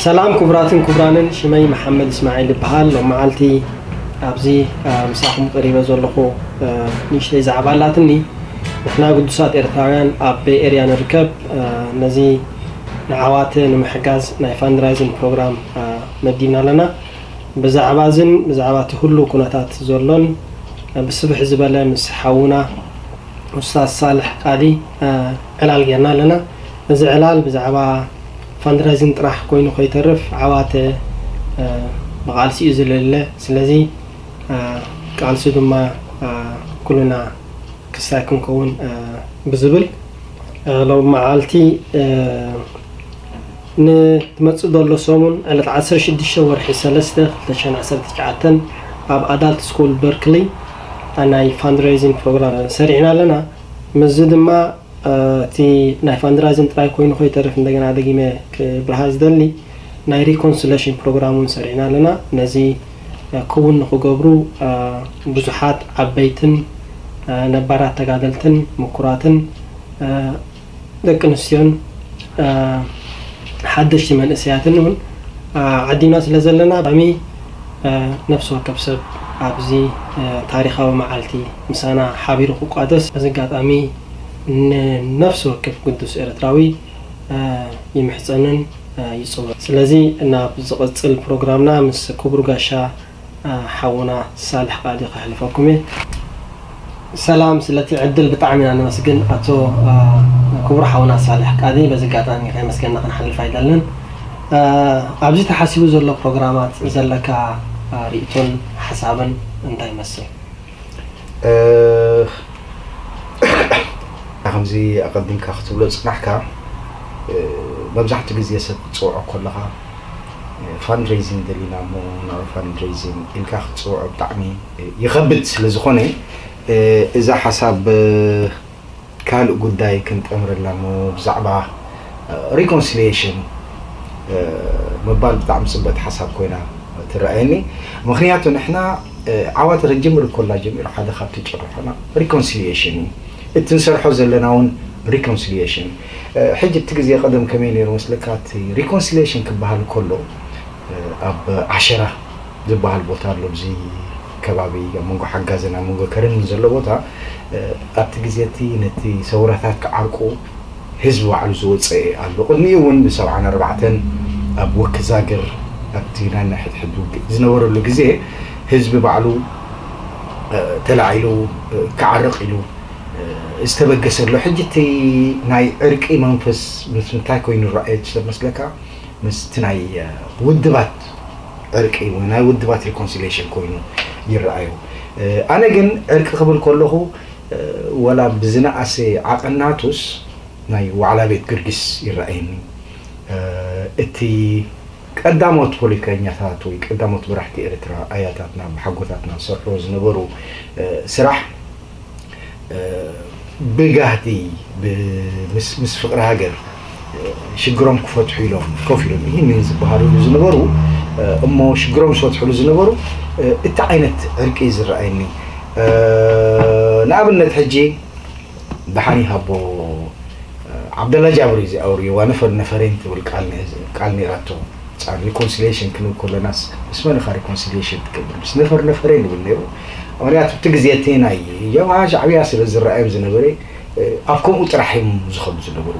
ሰላም ክቡራትን ክቡራንን፣ ሽመይ መሓመድ እስማዒል ይበሃል። ሎም መዓልቲ ኣብዚ ምሳኹም ቀሪበ ዘለኹ ንእሽተይ ዛዕባ ኣላትኒ። ንሕና ግዱሳት ኤርትራውያን ኣብ ቤይ ኤርያ ንርከብ። ነዚ ንዓዋተ ንምሕጋዝ ናይ ፋንድራይዚንግ ፕሮግራም መዲብና ኣለና። ብዛዕባ እዝን ብዛዕባ እቲ ኩሉ ኩነታት ዘሎን ብስፍሕ ዝበለ ምስ ሓውና ኡስታዝ ሳልሕ ቃዲ ዕላል ጌርና ኣለና። እዚ ዕላል ብዛዕባ ፋንድራይዚንግ ጥራሕ ኮይኑ ከይተርፍ ዓዋተ ብቓልሲ እዩ ዝልለ። ስለዚ ቃልሲ ድማ ኩልና ክስታይ ክንከውን ብዝብል ሎም መዓልቲ ንትመጽእ ዘሎ ሰሙን ዕለት ዓሰርተ ሽዱሽተ ወርሒ ሰለስተ ክልተ ሽሕን ዓሰርተ ትሽዓተን ኣብ ኣዳልት ስኩል በርክሊ ናይ ፋንድሬዚንግ ፕሮግራም ሰሪዕና ኣለና። ምስዚ ድማ እቲ ናይ ፋንድራይዚንግ ጥራይ ኮይኑ ከይተርፍ እንደገና ደጊመ ክብርሃ ዝደሊ ናይ ሪኮንሲሌሽን ፕሮግራም እውን ሰሪዕና ኣለና። ነዚ ክውን ንክገብሩ ብዙሓት ዓበይትን ነባራት ተጋደልትን ምኩራትን ደቂ ኣንስትዮን ሓደሽቲ መንእሰያትን እውን ዓዲምና ስለ ዘለና ብጣዕሚ ነፍሲ ወከፍ ሰብ ኣብዚ ታሪኻዊ መዓልቲ ምሳና ሓቢሩ ክቋደስ በዚ ኣጋጣሚ ንነፍሲ ወከፍ ግዱስ ኤርትራዊ ይምሕጸንን ይጽውዕ። ስለዚ ናብ ዝቕጽል ፕሮግራምና ምስ ክቡር ጋሻ ሓውና ሳልሕ ቃዲ ከሕልፈኩም እየ። ሰላም፣ ስለቲ ዕድል ብጣዕሚ ኢና ነመስግን ኣቶ ክቡር ሓውና ሳልሕ ቃዲ። በዚ ኣጋጣሚ ከየመስገንና ክንሓልፍ ኣይደልን። ኣብዚ ተሓሲቡ ዘሎ ፕሮግራማት ዘለካ ርእይቶን ሓሳብን እንታይ ይመስል? ከምዚ ኣቐዲምካ ክትብሎ ዝጽናሕካ፣ መብዛሕትኡ ግዜ ሰብ ክትጽውዖ ከለኻ ፋንድሬዚንግ ደሊና እሞ ንዑ ፋንድሬዚንግ ኢልካ ክትጽውዖ ብጣዕሚ ይኸብድ። ስለ ዝኾነ እዛ ሓሳብ ካልእ ጉዳይ ክንጠምረላ እሞ ብዛዕባ ሪኮንሲሊየሽን ምባል ብጣዕሚ ጽብቕቲ ሓሳብ ኮይና ትረኣየኒ። ምኽንያቱ ንሕና ዓዋተ ክንጅምር ከላ ጀሚሩ ሓደ ካብቲ ጭርሖና ሪኮንሲሊየሽን እዩ። እቲ ንሰርሖ ዘለና እውን ሪኮንሲሊየሽን። ሕጂ እቲ ግዜ ቀደም ከመይ ነይሩ መስለካ? እቲ ሪኮንሲሊየሽን ክበሃል ከሎ ኣብ ዓሸራ ዝበሃል ቦታ ኣሎ፣ ኣብዚ ከባቢ ኣብ መንጎ ሓጋዘን ኣብ መንጎ ከረንን ዘሎ ቦታ። ኣብቲ ግዜ እቲ ነቲ ሰውራታት ክዓርቁ ህዝቢ ባዕሉ ዝወፀ ኣሎ። ቅድሚኡ እውን ብሰብዓን ኣርባዕተን ኣብ ወክዛግር ኣብቲ ናይ ናይ ሕድሕድ ውግእ ዝነበረሉ ግዜ ህዝቢ ባዕሉ ተላዒሉ ክዓርቕ ኢሉ ዝተበገሰ ኣሎ። ሕጂ እቲ ናይ ዕርቂ መንፈስ ምስ ምንታይ ኮይኑ ይረኣየኪ መስለካ? ምስቲ ናይ ውድባት ዕርቂ ወይ ናይ ውድባት ሪኮንሲሊየሽን ኮይኑ ይረኣዩ። ኣነ ግን ዕርቂ ክብል ከለኹ ወላ ብዝነኣሰ ዓቐን ናቱስ ናይ ዋዕላ ቤት ጊዮርጊስ ይረኣየኒ። እቲ ቀዳሞት ፖለቲከኛታት ወይ ቀዳሞት መራሕቲ ኤርትራ ኣያታትና ኣቦሓጎታትና ዝሰርሕዎ ዝነበሩ ስራሕ ብጋህዲ ምስ ፍቕሪ ሃገር ሽግሮም ክፈትሑ ኢሎም ኮፍ ኢሎም ኢህንን ዝበሃሉሉ ዝነበሩ እሞ ሽግሮም ዝፈትሕሉ ዝነበሩ እቲ ዓይነት ዕርቂ እዩ ዝረኣየኒ። ንኣብነት ሕጂ ደሓን ይሃቦ ዓብደላ ጃብር እዩ ዝኣውርይዋ ነፈር ነፈሬን ትብል ቃል ነይራቶ። ፃን ሪኮንሲሊየሽን ክንብል ከለናስ ምስ መን ኢኻ ሪኮንሲሊየሽን ትገብር? ምስ ነፈር ነፈሬ ንብል ነይሩ። ምክንያቱ እቲ ግዜ እቲ ናይ ጀብሃ ሻዕብያ ስለ ዝረኣዮም ዝነበረ ኣብ ከምኡ ጥራሕ እዮም ዝኸዱ ዝነበሩ።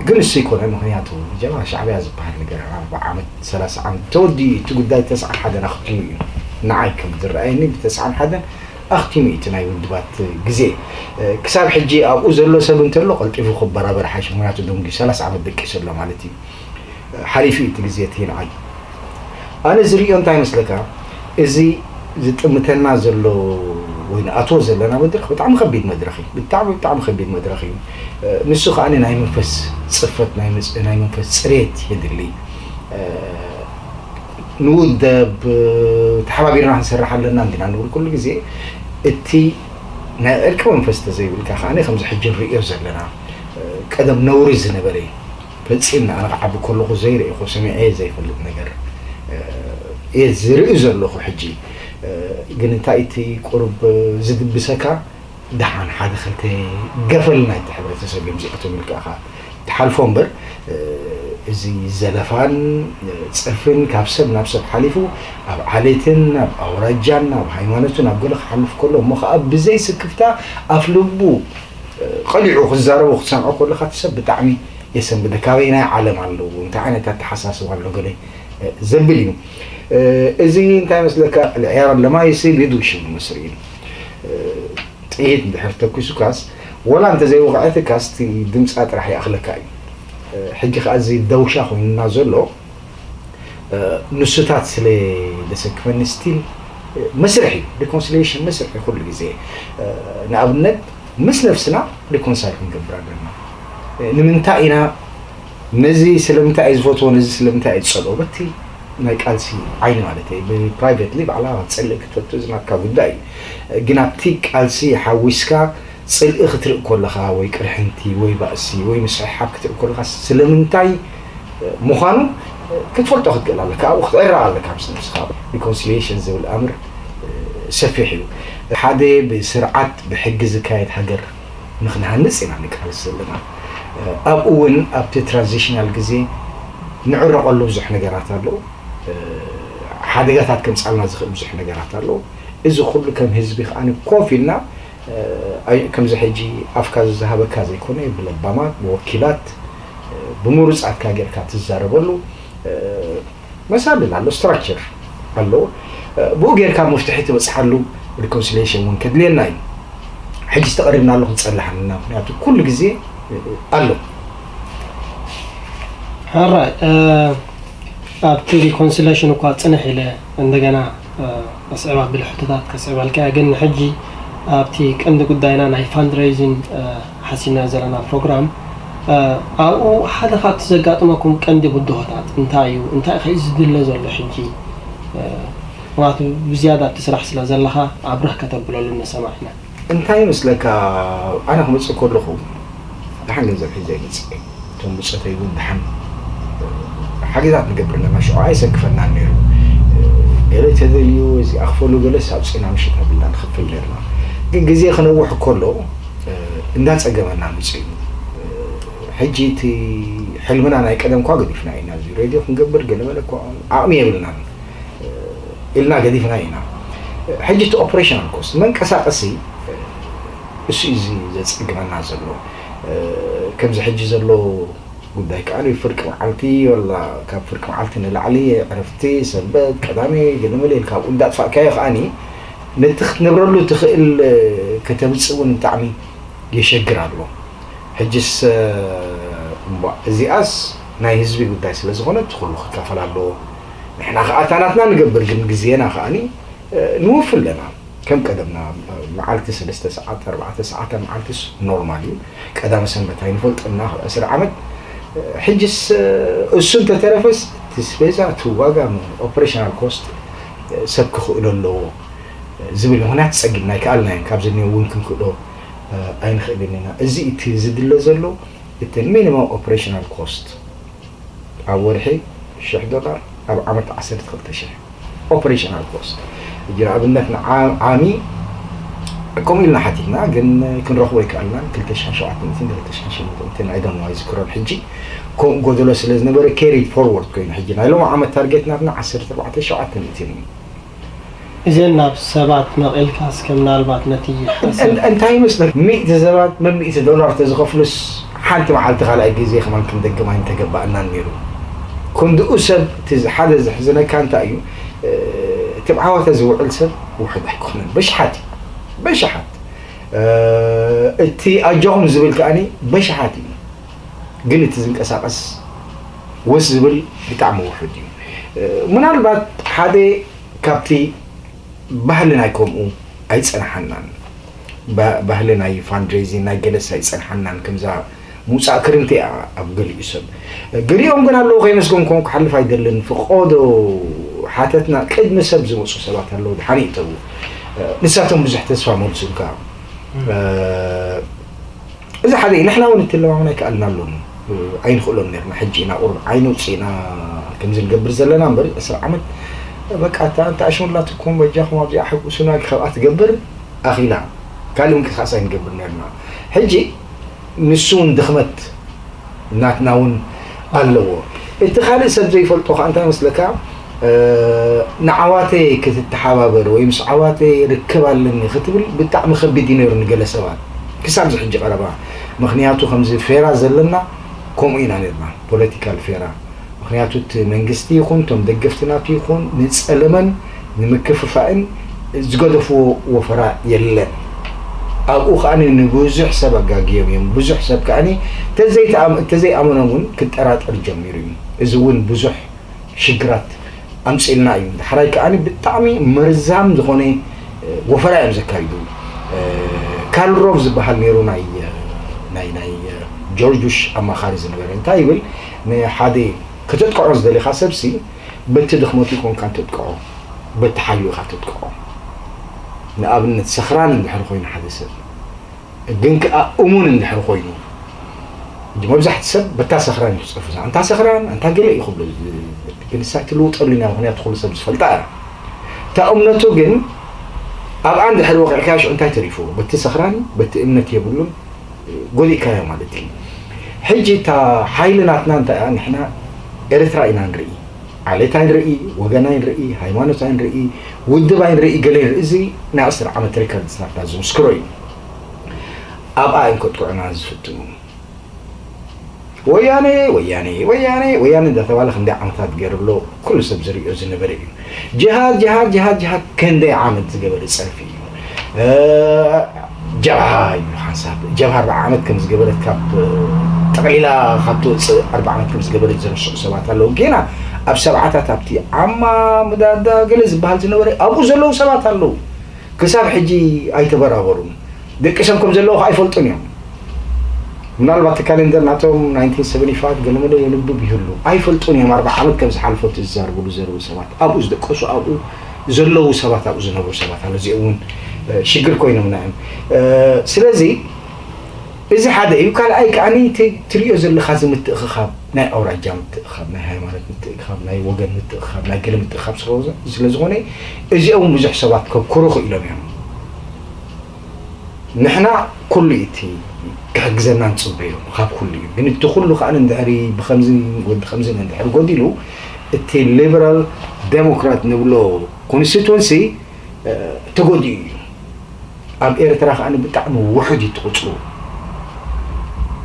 ግን እሱ ይኮነ፣ ምክንያቱ ጀብሃ ሻዕብያ ዝበሃል ነገር ኣርባ ዓመት ሰላሳ ዓመት ተወዲኡ እቲ ጉዳይ ተስዓን ሓደን ኣኽቲሙ እዩ። ንዓይ ከም ዝረኣየኒ ብተስዓን ሓደን ኣኽቲሙ እዩ እቲ ናይ ውድባት ግዜ። ክሳብ ሕጂ ኣብኡ ዘሎ ሰብ እንተሎ ቀልጢፉ ክበራበር ሓይሽ፣ ምክንያቱ ደንጊዩ ሰላሳ ዓመት ደቂሱ ኣሎ ማለት እዩ። ሓሊፉ እዩ እቲ ግዜ እቲ ንዓይ። ኣነ ዝርእዮ እንታይ ይመስለካ፣ እዚ ዝጥምተና ዘሎ ወይ ንኣትዎ ዘለና መድረኽ ብጣዕሚ ከቢድ መድረኽ እዩ። ብጣዕሚ ብጣዕሚ ከቢድ መድረኽ እዩ። ንሱ ከዓ ናይ መንፈስ ፅፈት፣ ናይ መፅ- ናይ መንፈስ ፅሬት የድሊ። ንውደብ፣ ተሓባቢርና ክንሰርሕ ኣለና እንዲና ንብል ኩሉ ግዜ። እቲ ናይ ዕርቂ መንፈስ ተዘይብልካ ከዓ ከምዚ ሕጂ ንርእዮ ዘለና ቀደም ነውሪ ዝነበረ እዩ። ፈጺምና ኣነ ክዓቢ ከለኹ ዘይርእኹ ሰሚዐ ዘይፈልጥ ነገር እየ ዝርኢ ዘለኹ። ሕጂ ግን እንታይ እቲ ቁሩብ ዝድብሰካ፣ ደሓን ሓደ ክልተ ገፈል ናይቲ ሕብረተሰብ እዮም እዚኣቶም ኢልካ ኢኻ ትሓልፎ እምበር፣ እዚ ዘለፋን ጽርፍን ካብ ሰብ ናብ ሰብ ሓሊፉ ኣብ ዓሌትን ኣብ ኣውራጃን ኣብ ሃይማኖትን ኣብ ገለ ክሓልፍ ከሎ እሞ ከዓ ብዘይ ስክፍታ ኣፍ ልቡ ቀሊዑ ክዛረቦ ክትሰምዖ ከለካ እቲ ሰብ ብጣዕሚ የሰንብደ። ካበይናይ ዓለም ኣለዉ፣ እንታይ ዓይነት ኣተሓሳስባ ኣሎ ገለ ዘብል እዩ። እዚ እንታይ መስለካ፣ ልዕያር ለማይሲ ቢዱ ሽቡ መስሪ እዩ። ጥይት እንድሕር ተኩሱካስ ወላ እንተዘይወቕዐትካስ እቲ ድምፃ ጥራሕ ይኣኽለካ እዩ። ሕጂ ከዓ እዚ ደውሻ ኮይኑና ዘሎ ንሱታት ስለ ደሰክፈኒ ስቲል መስርሕ እዩ። ሪኮንሲሊሽን መስርሕ እዩ ኩሉ ግዜ። ንኣብነት ምስ ነፍስና ሪኮንሳይል ክንገብር ኣለና። ንምንታይ ኢና ነዚ ስለምንታይ እየ ዝፈትዎ፣ ነዚ ስለምንታይ እየ ዝጸልኦ? በቲ ናይ ቃልሲ ዓይኒ ማለት እየ። ብፕራይቬትሊ ባዕላ ክትጸልእ ክትፈቱ እዚ ናትካ ጉዳይ እዩ። ግን ኣብቲ ቃልሲ ሓዊስካ ጽልኢ ክትርኢ ከለኻ ወይ ቅርሕንቲ ወይ ባእሲ ወይ ምስሕሓብ ክትርኢ ከለኻ ስለምንታይ ምዃኑ ክትፈልጦ ክትክእል ኣለካ። ኣብኡ ክትዕረቕ ኣለካ ምስ ነብስኻ። ሪኮንሲሊየሽን ዝብል ኣምር ሰፊሕ እዩ። ሓደ ብስርዓት ብሕጊ ዝካየድ ሃገር ንክንሃንጽ ኢና ንቃለስ ዘለና። ኣብኡ እውን ኣብቲ ትራንዚሽናል ግዜ ንዕረቐሉ ብዙሕ ነገራት ኣሎ። ሓደጋታት ከምጻልና ዝኽእል ብዙሕ ነገራት ኣሎ። እዚ ኩሉ ከም ህዝቢ ከኣ ኮፍ ኢልና ከምዚ ሕጂ ኣፍካ ዝዝሃበካ ዘይኮነ ብለባማት ብወኪላት ብምሩጻትካ ጌርካ ትዛረበሉ መሳልል ኣሎ፣ ስትራክቸር ኣለዎ። ብኡ ጌርካ መፍትሒ ትበጽሓሉ ሪኮንሲሊየሽን እውን ከድልየና እዩ። ሕጂ ዝተቐሪብና ኣሎ ክንጸልሕ ኣለና፣ ምክንያቱ ኩሉ ግዜ ኣሎ። ሕራይ ኣብቲ ሪኮንሲሌሽን እኳ ጽንሕ ኢለ እንደገና ኣስዕባ ብልሕቶታት ከስዕበልካ እየ፣ ግን ንሕጂ ኣብቲ ቀንዲ ጉዳይና ናይ ፋንድሬይዚን ሓሲብና ዘለና ፕሮግራም ኣብኡ ሓደ ካብቲ ዘጋጥመኩም ቀንዲ ብድሆታት እንታይ እዩ? እንታይ ከ እዩ ዝድለ ዘሎ ሕጂ? ምክንያቱ ብዝያዳ ኣብቲ ስራሕ ስለ ዘለኻ ኣብርህ ከተብለሉ ንሰማዕና። እንታይ ይመስለካ? ኣነ ክመፅእ ከለኹ ደሓን ገንዘብ ሒዘ ይመፅእ። እቶም ብፆተይ እውን ደሓን ሓገዛት ንገብር ኣለና። ሽዑ ኣይሰክፈናን ነይሩ። ገለ ተደልዩ እዚ ኣኽፈሉ ገለስ ኣብ ፅና ምሽት ኣብልና ንኽፍል ነርና። ግን ግዜ ክነውሕ ከሎ እንዳፀገመና ምፅኡ። ሕጂ እቲ ሕልምና ናይ ቀደም እኳ ገዲፍና ኢና። እዚ ሬድዮ ክንገብር ገለመለ እኳ ዓቕሚ የብልናን ኢልና ገዲፍና ኢና። ሕጂ እቲ ኦፕሬሽናል ኮስት መንቀሳቐሲ እሱ እዩ ዘፀግመና ዘሎ። ከምዚ ሕጂ ዘሎ ጉዳይ ከዓ ፍርቂ መዓልቲ ወላ ካብ ፍርቂ መዓልቲ ንላዕሊ ዕረፍቲ ሰንበት ቀዳሜ ገለመለ ኢልካ ኣብኡ እንዳጥፋእካዮ ከዓኒ ነቲ ክትነብረሉ ትኽእል ከተምፅእ እውን ብጣዕሚ የሸግር ኣሎ። ሕጅስ እምቧ እዚኣስ ናይ ህዝቢ ጉዳይ ስለ ዝኾነት ኩሉ ክካፈል ኣለዎ። ንሕና ከዓ እታ ናትና ንገብር፣ ግን ግዜና ከዓኒ ንወፊ ኣለና። ከም ቀደምና መዓልቲ ሰለስተ ሰዓት ኣርባዕተ ሰዓት ኣብ መዓልትስ ኖርማል እዩ። ቀዳመ ሰንበት ኣይንፈልጦን ኢና ካብ ዕስራ ዓመት። ሕጅስ እሱ እንተተረፈስ እቲ ስፔዛ እቲ ዋጋ ኦፕሬሽናል ኮስት ሰብ ክኽእሎ ኣለዎ ዝብል ምኽንያት ፀጊብና ኣይከኣልናዮን። ካብዚ እኒኦ እውን ክንክእሎ ኣይንኽእልን ኢና። እዚ እቲ ዝድለ ዘሎ እቲ ሚኒማም ኦፕሬሽናል ኮስት ኣብ ወርሒ ሽሕ ዶላር ኣብ ዓመት ዓሰርተ ክልተ ሽሕ ኦፕሬሽናል ኮስት። ሕጂ ንኣብነት ንዓሚ ከምኡ ኢልና ሓቲትና ግን ክንረኽቦ ኣይከኣልናን። ክልተ ሽሕን ሸውዓተ ሚእትን ክልተ ሽሕን ሸሞንተ ሚእትን ኣይዶን ኣይዝክሮን ሕጂ ከምኡ ጎደሎ ስለ ዝነበረ ካሪድ ፎርወርድ ኮይኑ ሕጂ ናይ ሎሚ ዓመት ታርጌት ናትና ዓሰርተ ኣርባዕተ ሸውዓተ ሚእትን እዩ። እዘን ናብ ሰባት መቒልካ እስከ ምናልባት ነቲ ሓሳብ እንታይ ይመስለክ? ሚእቲ ሰባት መሚእቲ ዶላር ተዝኸፍሉስ ሓንቲ መዓልቲ ካልኣይ ግዜ ከማን ክንደግም ኣይምተገባእናን ነይሩ። ክንድኡ ሰብ እቲ ሓደ ዘሕዝነካ እንታይ እዩ? እቲ ብዓወታ ዝውዕል ሰብ ውሑድ ኣይኮነን፣ በሽሓት እዩ በሽሓት። እቲ ኣጆኹም ዝብል ከኣኒ በሽሓት እዩ፣ ግን እቲ ዝንቀሳቐስ ወስ ዝብል ብጣዕሚ ውሑድ እዩ። ምናልባት ሓደ ካብቲ ባህሊ ናይ ከምኡ ኣይጸንሓናን። ባህሊ ናይ ፋንድሬዚን ናይ ገለስ ኣይጸንሓናን። ከምዛ ምውጻእ ክርምቲ እያ ኣብ ገሊኡ ሰብ። ገሊኦም ግን ኣለዉ ከይመስገንኩም ክሓልፍ ኣይደልን። ፍቆዶ ሓተትና ቅድሚ ሰብ ዝመጹ ሰባት ኣለዉ። ድሓን ይእተዉ። ንሳቶም ብዙሕ ተስፋ መልሱልካ። እዚ ሓደ እዩ። ንሕና እውን እትለማመን ኣይከኣልና ኣሎን። ኣይንኽእሎን ነርና። ሕጂ ኢና ቁሩብ ዓይኒ ውፅእና ከምዚ ንገብር ዘለና እምበር ዕስራ ዓመት በቃ እታ እታ ኣሽሙላትኩም በጃኹም ኣብዚኣ ሕጉሱና ካብኣ ትገብር ኣኺላ ካልእ ምንቅስቃስ ኣይንገብር ነርና። ሕጂ ንሱ እውን ድኽመት ናትና እውን ኣለዎ። እቲ ካልእ ሰብ ዘይፈልጦ ከኣ እንታይ መስለካ? ንዓዋተይ ክትተሓባበር ወይ ምስ ዓዋተይ ርክብ ኣለኒ ክትብል ብጣዕሚ ከቢድ እዩ ነይሩ ንገለ ሰባት ክሳብ ዝሕጂ ቀረባ። ምክንያቱ ከምዚ ፌራ ዘለና ከምኡ ኢና ነርና፣ ፖለቲካል ፌራ። ምክንያቱ እቲ መንግስቲ ይኹን እቶም ደገፍቲ ናቱ ይኹን ንጸለመን ንምክፍፋእን ዝገደፍዎ ወፈራ የለን። ኣብኡ ከኣ ንብዙሕ ሰብ ኣጋግዮም እዮም። ብዙሕ ሰብ ከኣ እንተዘይኣመኖም እውን ክጠራጠር ጀሚሩ እዩ። እዚ እውን ብዙሕ ሽግራት ኣምፅልና እዩ። ዳሕራይ ከኣ ብጣዕሚ መርዛም ዝኾነ ወፈራ እዮም ዘካይዱ። ካርል ሮቭ ዝበሃል ነይሩ ናይ ናይ ናይ ጆርጅ ቡሽ ኣማኻሪ ዝነበረ እንታይ ይብል? ንሓደ ከተጥቅዖ ዝደሊኻ ሰብሲ በቲ ድኽመቱ ይኮንካ ተጥቅዖ፣ በቲ ሓይሉ ኢኻ ተጥቅዖ። ንኣብነት ሰኽራን እንድሕር ኮይኑ ሓደ ሰብ ግን ከኣ እሙን እንድሕር ኮይኑ፣ መብዛሕቲ ሰብ በታ ሰኽራን እዩ ክጸርፉ። እዛ ኣንታ ሰኽራን ኣንታ ገለ እዩ ክብሎ። ግን ንሳ ትልውጠሉ ኢና፣ ምክንያቱ ኩሉ ሰብ ዝፈልጣ እያ። እታ እምነቱ ግን ኣብኣ እንድሕር ወቂዕካ ሽዑ እንታይ ተሪፉ? በቲ ሰኽራን በቲ እምነት የብሉን። ጎዲእካዮ ማለት እዩ። ሕጂ እታ ሓይሊ ናትና እንታይ እያ? ንሕና ኤርትራ ኢና ንርኢ፣ ዓሌት ኣይንርኢ፣ ወገን ኣይንርኢ፣ ሃይማኖት ኣይንርኢ፣ ውድብ ኣይንርኢ፣ ገለ ንርኢ። እዚ ናይ ዕስራ ዓመት ሪከርድስ ናትና ዝምስክሮ እዩ። ኣብኣ እዮም ከጥቅዑና ዝፍትኑ። ወያነ ወያነ ወያነ ወያነ እንዳተባለ ክንደይ ዓመታት ገይሩ ኣሎ፣ ኩሉ ሰብ ዝርእዮ ዝነበረ እዩ። ጅሃድ ጅሃድ ጅሃድ ጅሃድ ክንደይ ዓመት ዝገበረ ጸርፊ እዩ። ጀብሃ ይብሉ ሓንሳብ ጀብሃ ኣርባዓ ዓመት ከም ዝገበረት ካብ ጠቕሊላ ካብ ትወፅእ ኣርባዓ ዓመት ከም ዝገበረት ዝረስዑ ሰባት ኣለዉ። ጌና ኣብ ሰብዓታት ኣብቲ ዓማ ምዳዳ ገለ ዝበሃል ዝነበረ ኣብኡ ዘለዉ ሰባት ኣለዉ። ክሳብ ሕጂ ኣይተበራበሩን። ደቂሶም ከም ዘለዉ ከዓ ኣይፈልጡን እዮም። ምናልባት እቲ ካሌንደር ናቶም ናይንቲን ሰቨንቲ ፋይቭ ገለመለ የንብብ ይህሉ ኣይፈልጡን እዮም። ኣርባዓ ዓመት ከም ዝሓልፎ እቲ ዝዛርብሉ ዘለዉ ሰባት ኣብኡ ዝደቀሱ ኣብኡ ዘለዉ ሰባት ኣብኡ ዝነብሩ ሰባት ኣለ እዚኦም እውን ሽግር ኮይኖምና እዮም። ስለዚ እዚ ሓደ እዩ። ካልኣይ ከዓኒ እቲ ትሪኦ ዘለኻ እዚ ምትእኽኻብ ናይ ኣውራጃ ምትእኽኻብ ናይ ሃይማኖት ምትእኽኻብ ናይ ወገን ምትእኽኻብ ናይ ገለ ምትእኽኻብ ስለ ዝኾነ እዚኦም ብዙሕ ሰባት ከኩሩ ክኢሎም እዮም። ንሕና ኩሉ እቲ ክሕግዘና ንፅበዮ ካብ ኩሉ እዩ። ግን እቲ ኩሉ ከዓ እንድሕሪ ብከምዚ ወዲ ከምዚ እንድሕሪ ጎዲሉ እቲ ሊበራል ዴሞክራት ንብሎ ኮንስቲትወንሲ ተጎዲኡ እዩ። ኣብ ኤርትራ ከዓ ብጣዕሚ ውሑድ እዩ እቲ ቁፅሩ።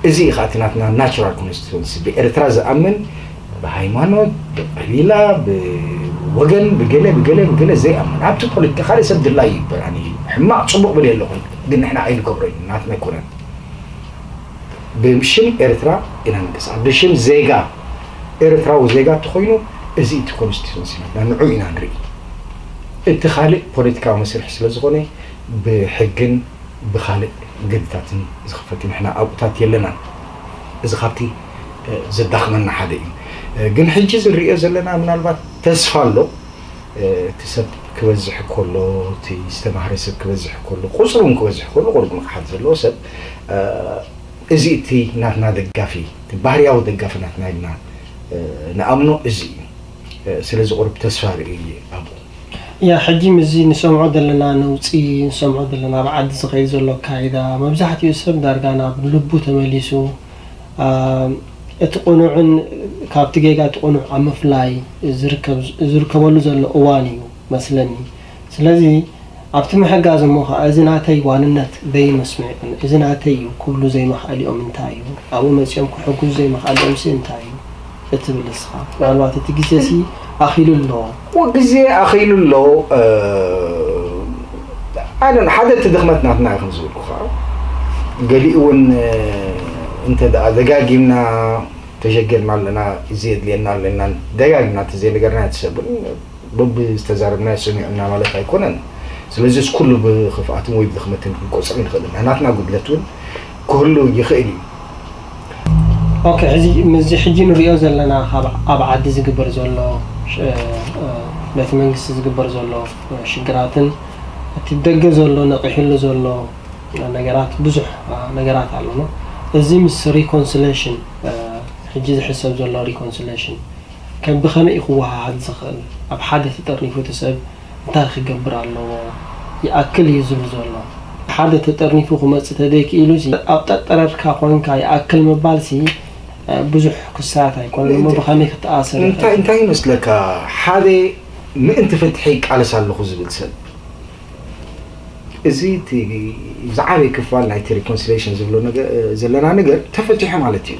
እዚ እዩ ከዓ እቲ ናትና ናቹራል ኮንስቲትወንሲ ብኤርትራ ዝኣምን ብሃይማኖት ብቀቢላ ብወገን ብገለ ብገለ ብገለ ዘይኣምን ኣብቲ ፖለቲካ ካልእ ሰብ ድላይ ይግበር። ኣነ ሕማቕ ፅቡቕ ብል የለኹን፣ ግን ንሕና ኣይንገብሮ እዩ ናትና ኣይኮነን። ብሽም ኤርትራ ኢና ንንቀሳቐስ ብሽም ዜጋ ኤርትራዊ ዜጋ እንተኮይኑ እዚ እቲ ኮንስቲቱንሲ ናትና ንዑ ኢና ንርኢ። እቲ ካልእ ፖለቲካዊ መስርሕ ስለ ዝኾነ ብሕግን ብኻልእ ገድታትን ዝኽፈት እዩ። ንሕና ኣብኡታት የለናን። እዚ ካብቲ ዘዳኽመና ሓደ እዩ። ግን ሕጂ ዝንሪኦ ዘለና ምናልባት ተስፋ ኣሎ። እቲ ሰብ ክበዝሕ ከሎ እቲ ዝተማህረ ሰብ ክበዝሕ ከሎ ቁፅሩ እውን ክበዝሕ ከሎ ቁሩብ ንቕሓት ዘለዎ ሰብ እዚ እቲ ናትና ደጋፊ እቲ ባህርያዊ ደጋፊ ናትና ኢልና ንኣምኖ እዚ እዩ። ስለዚ ቁሩብ ተስፋ ርኢ ኣብኡ። ያ ሕጂ ምስዚ ንሰምዖ ዘለና ነውፂ ንሰምዖ ዘለና ኣብ ዓዲ ዝኸይድ ዘሎ ኣካይዳ መብዛሕትኡ ሰብ ዳርጋ ናብ ልቡ ተመሊሱ እቲ ቅኑዕን ካብቲ ጌጋ እቲ ቅኑዕ ኣብ ምፍላይ ዝርከበሉ ዘሎ እዋን እዩ መስለኒ። ስለዚ ኣብቲ ምሕጋዝ እሞ ከዓ እዚ ናተይ ዋንነት በይኑ ኣስሚዕኩም እዚ ናተይ እዩ ክብሉ ዘይምኽኣሊኦም እንታይ እዩ? ኣብኡ መፂኦም ክሕግዙ ዘይምኽኣሊኦምሲ እንታይ እዩ? እትብል ንስኻ ምናልባት እቲ ግዜሲ ኣኺሉ ኣሎ። ግዜ ኣኺሉ ኣሎ። ኣነ ሓደ እቲ ድኽመት ናትና እዩ ከም ዝብልኩኻ ገሊኡ እውን እንተ ደኣ ደጋጊምና ተሸገርና ኣለና እዚ የድልየና ኣለና ደጋጊምና እንተዘይነገርና እቲ ሰብ እውን በብዝተዛረብናዮ ሰሚዑና ማለት ኣይኮነን። ስለዚስ ኩሉ ብኽፍኣትን ወይ ብድኽመትን ክንቆጽሮ ኣይንኽእልን ኢና። ናትና ጉድለት እውን ክህሉ ይኽእል እዩ። ኦኬ፣ እዚ ምስዚ ሕጂ ንሪኦ ዘለና ካብ ኣብ ዓዲ ዝግበር ዘሎ በቲ መንግስቲ ዝግበር ዘሎ ሽግራትን እቲ ብደገ ዘሎ ነቒሕሉ ዘሎ ነገራት ብዙሕ ነገራት ኣሎ። እዚ ምስ reconciliation ሕጂ ዝሕሰብ ዘሎ reconciliation ከም ብኸመይ እዩ ክወሃሃድ ዝኽእል? ኣብ ሓደ ተጠርኒፉ እቲ ሰብ እንታይ ክገብር ኣለዎ? ይኣክል እዩ ዝብል ዘሎ። ሓደ ተጠርኒፉ ክመጽእ ተደይክኢሉሲ ኣብ ጠጠረርካ ኮንካ ይኣክል ምባልሲ ብዙሕ ክስታት ኣይኮነን እሞ ብኸመይ ክተኣሰር እንታይ ይኽእል? እንታይ ይመስለካ? ሓደ ምእንቲ ፍትሒ ይቃለስ ኣለኹ ዝብል ሰብ፣ እዚ እቲ ዝዓበየ ክፋል ናይቲ ሪኮንሲሌሽን ዝብሎ ነገ- ዘለና ነገር ተፈቲሑ ማለት እዩ።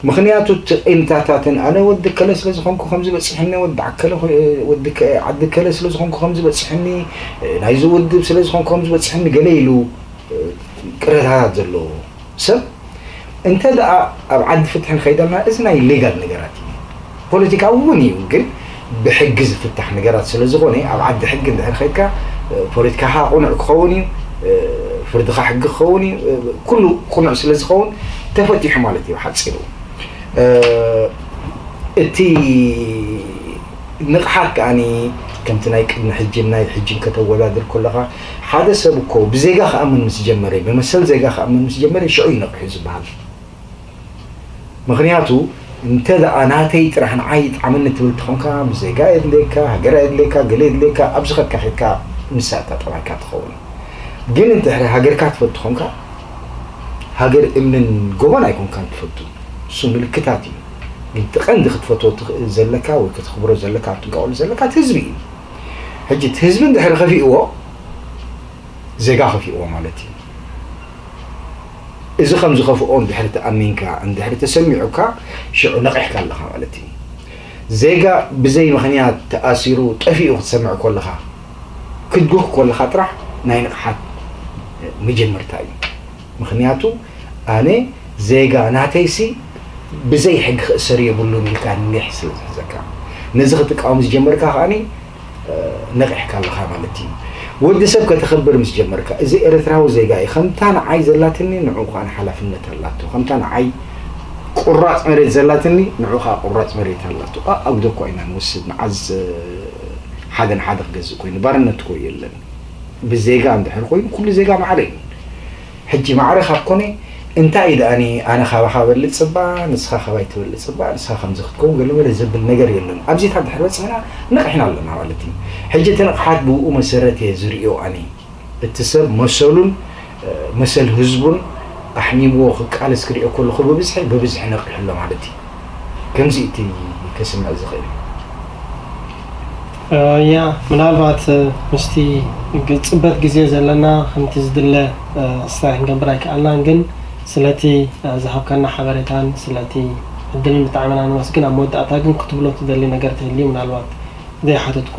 ምኽንያቱ እቲ ቂምታታትን ኣነ ወዲ ከለ ስለ ዝኾንኩ ከምዚ በፂሕኒ፣ ወዲ ዓከለ ኮ- ወዲ ከ- ዓዲ ከለ ስለ ዝኾንኩ ከምዚ በፂሕኒ፣ ናይዚ ውድብ ስለ ዝኾንኩ ከምዚ በፂሕኒ ገለ ኢሉ ቅሬታታት ዘለዎ ሰብ እንተ ደኣ ኣብ ዓዲ ፍትሒ ንኸይደልና፣ እዚ ናይ ሌጋል ነገራት እዩ። ፖለቲካዊ እውን እዩ፣ ግን ብሕጊ ዝፍታሕ ነገራት ስለ ዝኾነ፣ ኣብ ዓዲ ሕጊ እንድሕር ኸይድካ፣ ፖለቲካኻ ቅኑዕ ክኸውን እዩ፣ ፍርድኻ ሕጊ ክኸውን እዩ፣ ኩሉ ቅኑዕ ስለ ዝኸውን ተፈቲሑ ማለት እዩ ሓፂሩ። እቲ ንቕሓት ከኣኒ ከምቲ ናይ ቅድሚ ሕጅን ናይ ሕጅን ከተወዳድር ከለኻ፣ ሓደ ሰብ እኮ ብዜጋ ክኣምን ምስ ጀመረ፣ ብመሰል ዜጋ ክኣምን ምስ ጀመረ፣ ሽዑ እዩ ነቒሑ ዝበሃል። ምኽንያቱ እንተ ደኣ ናተይ ጥራሕ ንዓይ ይጥዓመኒ ትብል ተኾንካ፣ ብዜጋ የድልየካ፣ ሃገር የድልየካ፣ ገለ የድልየካ፣ ኣብ ዝኸድካ ኸድካ ንሳ እታ ጠባይካ ትኸውን። ግን እንድሕሪ ሃገርካ ትፈቱ ኾንካ፣ ሃገር እምንን ጎቦን ኣይኮንካን ትፈቱ። እሱ ምልክታት እዩ። ግን እቲ ቀንዲ ክትፈትዎ ትኽእል ዘለካ ወይ ከተኽብሮ ዘለካ፣ ኣብ ትንቀቐሉ ዘለካ እቲ ህዝቢ እዩ። ሕጂ እቲ ህዝቢ እንድሕሪ ከፊእዎ፣ ዜጋ ከፊእዎ ማለት እዩ። እዚ ከም ዝኸፍኦ እንድሕሪ ተኣሚንካ፣ እንድሕሪ ተሰሚዑካ፣ ሽዑ ነቒሕካ ኣለኻ ማለት እዩ። ዜጋ ብዘይ ምኽንያት ተኣሲሩ ጠፊኡ ክትሰምዕ ከለኻ፣ ክትጉህ ከለኻ ጥራሕ ናይ ንቕሓት መጀመርታ እዩ። ምኽንያቱ ኣነ ዜጋ ናተይሲ ብዘይ ሕጊ ክእሰር የብሉን ኢልካ ኒሕ ስለ ዝሕዘካ፣ ነዚ ክትቃወም ዝጀመርካ ከኣኒ ነቒሕካ ኣለኻ ማለት እዩ። ወዲ ሰብ ከተኽብር ምስ ጀመርካ፣ እዚ ኤርትራዊ ዜጋ እዩ፣ ከምታ ንዓይ ዘላትኒ ንዕኡ ከኣ ሓላፍነት ኣላቶ፣ ከምታ ንዓይ ቁራጽ መሬት ዘላትኒ ንዕኡ ከኣ ቁራጽ መሬት ኣላቶ። ኣእግዶ እኳ ኢና ንወስድ፣ መዓዝ ሓደ ንሓደ ክገዝእ ኮይኑ፣ ባርነት እኮ የለን። ብዜጋ እንድሕር ኮይኑ ኩሉ ዜጋ ማዕረ እዩ። ሕጂ ማዕረ ካብ ኮነ እንታይ እዩ ደኣኒ፣ ኣነ ካባኻ በልጽ እባ፣ ንስኻ ካባይ ትበልጽ እባ፣ ንስኻ ከምዚ ክትከውን ገለ መለ ዘብል ነገር የለን። ኣብዚታት ድሕር በጺሕና ነቒሕና ኣለና ማለት እዩ። ሕጂ እቲ ንቕሓት ብኡ መሰረት እየ ዝርእዮ ኣነ። እቲ ሰብ መሰሉን መሰል ህዝቡን ኣሕሚምዎ ክቃለስ ክርእዮ ከለኹ ብብዝሒ ብብዝሒ ነቒሑ ኣሎ ማለት እዩ። ከምዚ እቲ ከስምዕ ዝኽእል። ያ ምናልባት ምስቲ ጽበት ግዜ ዘለና ከምቲ ዝድለ ስታይ ክንገብር ኣይከኣልናን፣ ግን ስለቲ ዝሃብካና ሓበሬታን ስለቲ ዕድልን ብጣዕሚ ኢና ነመስግን። ኣብ መወዳእታ ግን ክትብሎ ትደሊ ነገር ተህልዩ ምናልባት ዘይሓተትኮ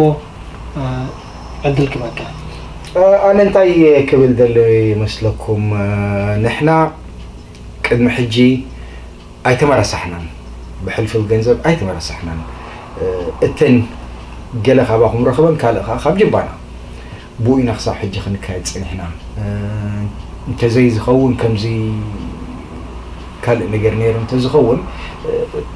ዕድል ክበካ። ኣነ እንታይ ክብል ደለ ይመስለኩም? ንሕና ቅድሚ ሕጂ ኣይተመራሳሕናን፣ ብሕልፍል ገንዘብ ኣይተመራሳሕናን። እተን ገለ ካባኹም ረኽበን ካልእ ከዓ ካብ ጅባና ብኡ ኢና ክሳብ ሕጂ ክንካየድ ፀኒሕና። እንተዘይ ዝኸውን ከምዚ ካልእ ነገር ነይሩ እንተዝኸውን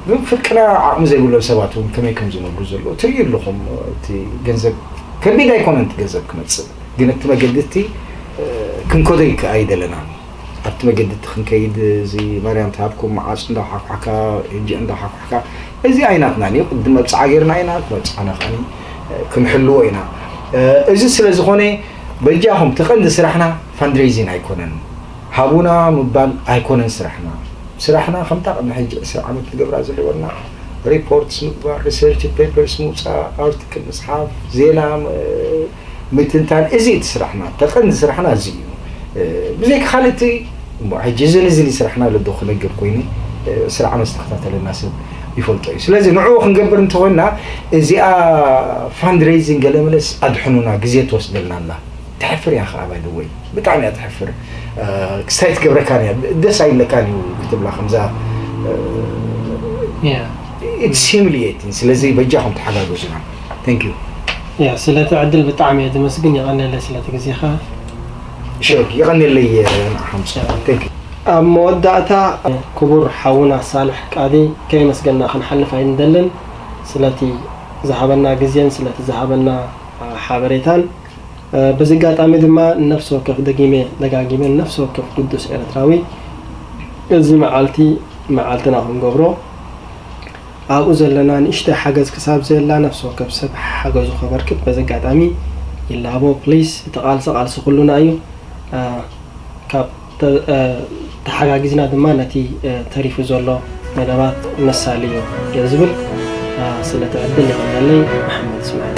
ብፍርቅና ዓቕሚ ዘይብሎም ሰባት እውን ከመይ ከም ዝነብሩ ዘለዉ ትርእዩ ኣለኹም። እቲ ገንዘብ ከቢድ ኣይኮነን እቲ ገንዘብ ክመፅእ፣ ግን እቲ መገዲ እቲ ክንከዶ ኣይደለናን። ኣብቲ መገዲ እቲ ክንከይድ እዚ ማርያም ትሃብኩም መዓፁ እንዳሓኳሕካ እጅ እንዳሓኳሕካ እዚ ኣይናትናን እዩ። ቅድም መብፅዓ ገይርና ኢና፣ መብፅዓና ከኒ ክንሕልዎ ኢና። እዚ ስለ ዝኾነ በጃኹም እቲ ቀንዲ ስራሕና ፋንድሬዚን ኣይኮነን፣ ሃቡና ምባል ኣይኮነን ስራሕና። ስራሕና ከምታ ቅድሚ ሕጂ ዕስራ ዓመት ንገብራ ዝነበርና ሪፖርትስ ምግባር፣ ሪሰርች ፔፐርስ ምውፃእ፣ ኣርቲክል ምፅሓፍ፣ ዜና ምትንታን፣ እዚ እቲ ስራሕና፣ ተቐንዲ ስራሕና እዚ እዩ። ብዘይካ ካልእ እቲ እሞ ሕጂ እዚ ንዚ ስራሕና ለዶ ክነግር ኮይነ ስራ ዓመት ዝተኸታተለና ሰብ ይፈልጦ እዩ። ስለዚ ንዕኡ ክንገብር እንተኾንና እዚኣ ፋንድሬይዚንግ ገለ መለስ ኣድሕኑና ግዜ ትወስደልና ኣላ። ተሕፍር እያ ከዓ ባይደወይ ብጣዕሚ እያ ተሕፍር። ክስታይ ትገብረካን እያ ደስ ኣይብለካን እዩ ክትብላ ከምዛ it's humiliating። ስለዚ በጃኹም ተሓጋገዙና። Thank you። ያ ስለቲ ዕድል ብጣዕሚ እየ ዝመስግን። የቐነለ ስለቲ ግዜኻ። Sure። የቐነለይ ንዓኹም። Thank you። ኣብ መወዳእታ ክቡር ሓውና ሳልሕ ቃዲ ከየመስገና ክንሓልፍ ኣይንደልን ስለቲ ዝሃበና ግዜን ስለቲ ዝሃበና ሓበሬታን። በዚ ኣጋጣሚ ድማ ንነፍሲ ወከፍ ደጊመ ደጋጊመ ንነፍሲ ወከፍ ቅዱስ ኤርትራዊ እዚ መዓልቲ መዓልትና ክንገብሮ ኣብኡ ዘለና ንእሽተይ ሓገዝ ክሳብ ዘየላ ነፍሲ ወከፍ ሰብ ሓገዙ ከበርክት በዚ ኣጋጣሚ ይላቦ። ፕሊስ እቲ ቃልሲ ቃልሲ ኩሉና እዩ። ካብ ተሓጋጊዝና ድማ ነቲ ተሪፉ ዘሎ መደባት መሳሊ እዩ ዝብል ስለቲ ዕድል ይቐናለይ። መሓመድ እስማዒል።